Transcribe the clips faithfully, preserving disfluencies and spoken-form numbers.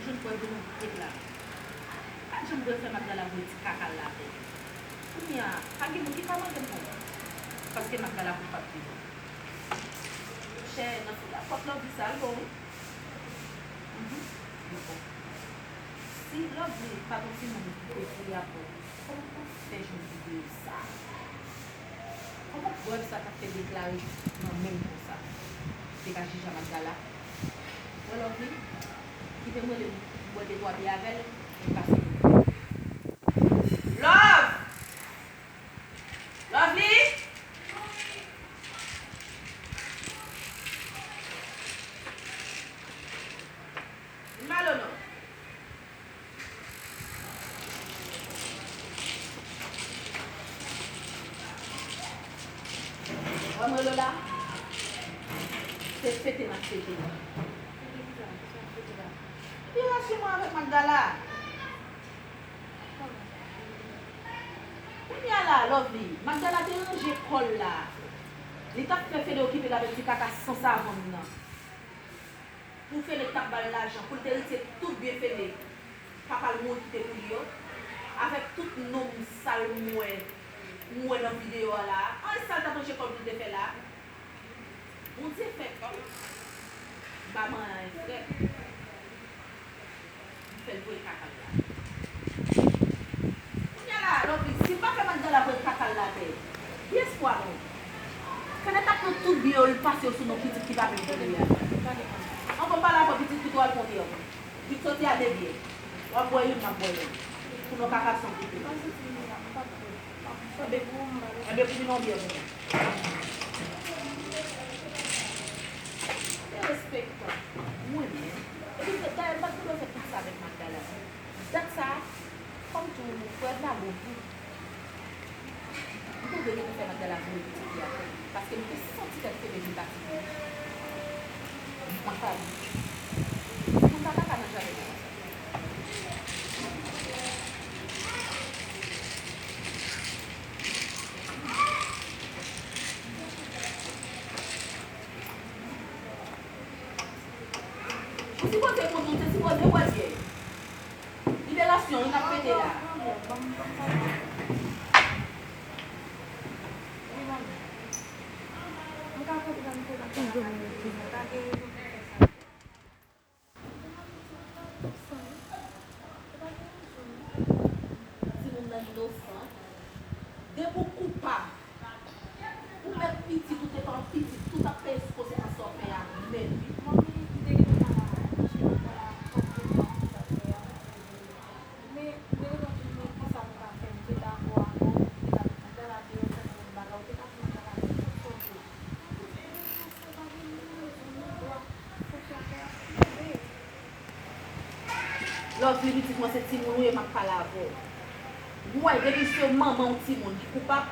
Jwenn bwè dlo nan vide pla. Pa t janm vle fè Magdala voye ti kaka l la atè. Kounye a, pa gen moun ki ka mande m non. Paske Magdala koupab devan. Monchè, nan fouda pòt Lovely sa, l bon wi. Mhm, li bon. Si Lovely pa t yon timoun ki te fouye a bon, kòman pou fè jwenn videyo sa? Kòman bwè sa k ap fè deklare nan men m konsa? Te ka jije a Magdala? Mwen Lovely, kite m rele l pou m bwè de twa biyè avè l, pou m pase l. Love! Lovely! Vin ba l non. Wè mwen Lola, se fete m ap fete. Epi rache mwen avèk Magdala. Kounye a la, Lovely, Magdala te ranje kò l la. Li t ap fè Fede okipe l avèk ti kaka san savann nan. Pou Fede t ap ba l lajan, pou l te retire tout byen Fede, papa l mouri kite pou li yo, avèk tout nonm sal m wè, m wè nan videyo a la a. Ann sa l t ap ranje kò l pou l te fè la a. Bondye fè kò m ba manyen frè. M fè l voye kaka l la. Kounye a la, Lovely, si m pa fè Magdala voye kaka l la atè, ki espwa nou? Fede t ap pran tout byen yo, l pase yo sou non pitit ki pa menm pou li a. An, ban m pale avè w, pitit, pito w al pran biyè w. Vin soti a de biyè. W ap bwè youn, m ap bwè lòt. Pou nou ka pase yon kout men. Enben, enben, pou vin yon biyè pou mwen. Derespektan. Mwen menm. Epi, dayè, m pa t gen dwa fè kaka sa avèk Magdala. Dat sa a, fò m di w, frè m la bon tou. M te vle rete fè Magdala voye pitit li atè, paske m te santi tèt Fede vin pati pou li. Mwen pa vle. Moun pa ka nan jaden konsa. Ou sipoze konn, ou te sipoze wè byen. Liberasyon, wi, n ap fete la. Timoun nan inosan. Depi w koupab, ou mèt pitit, ou te pa yon pitit, tout ap peye sou konsekans sa w fè a nèt, wi. Manmi, m te gentan pale avè l, monchè, m pale avè l, pa t gen tan pou sa fè a. Men, m te gentan di l, men kisa m ka fè, m te dakò avè w, m te ka met Magdala deyò, fè yon bagay, ou te ka di Magdala tout sa w vle. Lovely, pitit mwen, se timoun ou ye, m ap pale avè w. Ou wè, depi se manman yon timoun ki koupab,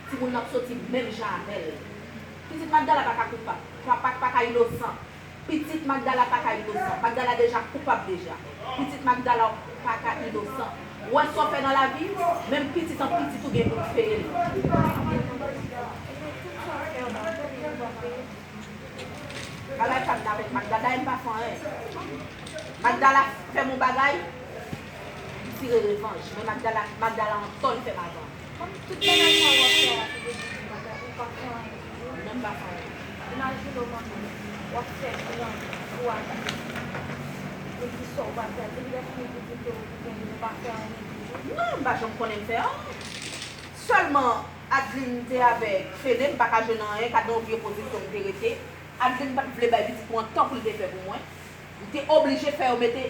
timoun nan ap soti menm jan avè l. Pitit Magdala pa ka koupab, pa, pa, pa ka inosan. Pitit Magdala pa ka inosan. Magdala deja koupab deja. Pitit Magdala pa ka inosan. Ou wè sa w fè nan lavi, menm pitit an pitit ou gen pou w peye l. Bagay pa m nan avèk Magdala, m pa fè anyen. Magdala fè m yon bagay, m tire revanj. Men Magdala, Magdala an tò, li fè m avan. Kòm tout bagay sa w ap fè a, se de Bondye, Magdala, ou pa fè anyen toujou. Mwen m pa fè anyen. Imajine w manman, w ap fè plan pou w al. Epi sa w pa fè, depi lè fini pou di ke ou gen, ou pa fè anyen toujou. Non, m pa janm konnen m fè anyen. Sèlman, Adeline te avèk Fede, m pa ka jwenn anyen, gade yon vye pozisyon m te rete. Adeline pa t vle bay pitit mwen tan pou l te fè pou mwen. M te oblije fè yo mete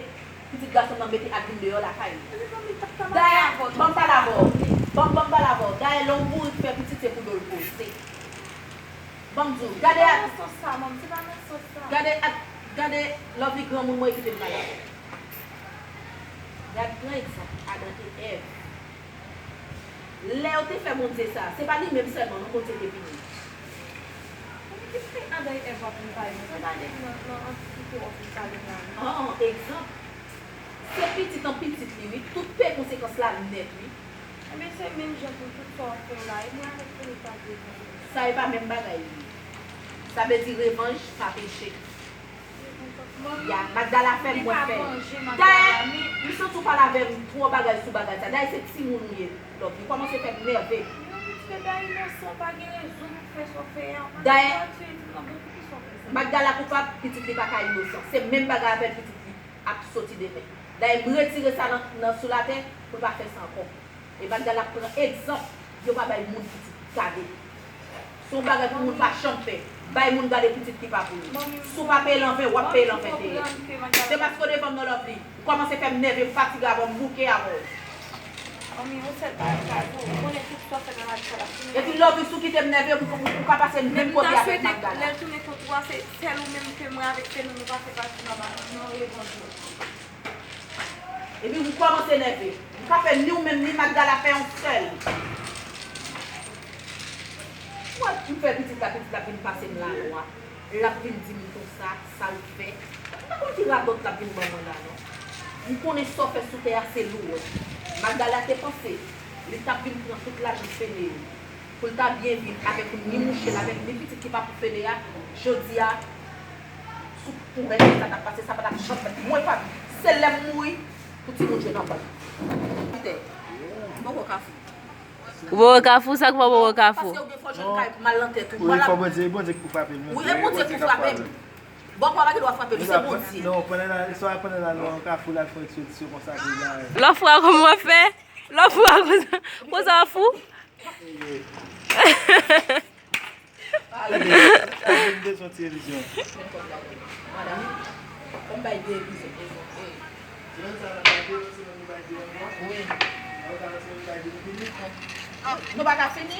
pitit gason m nan, mete Adeline deyò lakay li. Dayè, ban m pale avè w. Ban, ban m pale avè w. Dayè, lè yon bourik fè pitit, se pou do l poze. Ban m di w, gade a, gade a, gade Lovely granmoun mwen, kite m pale avè w. Gad gran egzanp, Adan e Èv. Lè yo te fè Bondye sa, se pa li menm sèlman non, Bondye te pini. Mwen ki fè Adan e Èv w ap vin pale? Se pa depi nan, nan antikite w ap vin pale la non. An, egzanp. Se pitit an pitit li, wi. Tout peye konsekans la nèt, wi. Enben, se menm jan pou tout sa w ap fè yo la. E mwen avèk Fede pa bezwen. Sa e pa menm bagay, wi. Sa vle di revanj pa peche. Se kontan Ya, Magdala fè m wè fè. Dayè, m santi w pale avè m twò bagay sou bagay sa. Dayè, se timoun ou ye, Lovely. Ou kòmanse fè m nève. Yon pitit bebe inosan, pa gen rezon pou fè sa w fè a. Dayè, Magdala koupab, pitit li pa ka inosan. Se menm bagay avè l, pitit li ap soti demen. Dayè, m retire sa nan, nan sou latè pou l pa fè sa ankò. E Magdala pran egzanp, yo pa bay moun pitit gade. Se yon bagay pou moun pa janm fè. Bay moun gade pitit ki pa pou yo. Si w pa peye l an ven, w ap peye l an venteyen. Se paske w devan m non, Lovely. Ou kòmanse fè m nève, m fatige avè w, m bouke avè w. Epi Lovely, si w kite m nève, ou, ou, ou ka pase menm kote avèk Magdala. Lè l tounen kont ou a, se sèl ou menm ke mwen avèk Selou nou pa fè pati nan, nan revanj yo. Epi ou kòmanse nève. Ou ka fè ni ou menm ni Magdala fè yon sèl. Ou wè m fè pitit la, pitit la vin pase m lalwa. L ap vin di m konsa, sa l fè. M pa konn ki radòt l ap vin ban mwen la non. M konnen sa w fè sou tè a se lou w. Magdala te panse li t ap vin pran tout lajan Fene yo. Pou l ta byen viv avèk ni mouche l, avèk ni pitit ki pa pou Fene a, jodi a, sou pou mèt sa t ap pase, sa pa t ap janm fèt. Mwen pa, se lè m mouri pou timoun jwenn anba. Kite, m poko ka fou. Ou poko ka fou, sa k fè w poko ka fou? Paske ou gen fò jwenn kay pou m al nan tèt ou. Wi, fò Bondye, e Bondye ki pou frape l. Wi, e Bondye ki pou frape m. Bòkò a pa gen dwa frape m, se Bondye. Non, pandan la, pandan la, nou an kafou la, fè ekspetisyon konsa ke la. Lòfra, kòman w ap fè? Lòfra, konsa, konsa w ap fou? Ay, m bezwen televizyon. Madanm, fò m bay televizyon. Wi. Nou pa ka fini?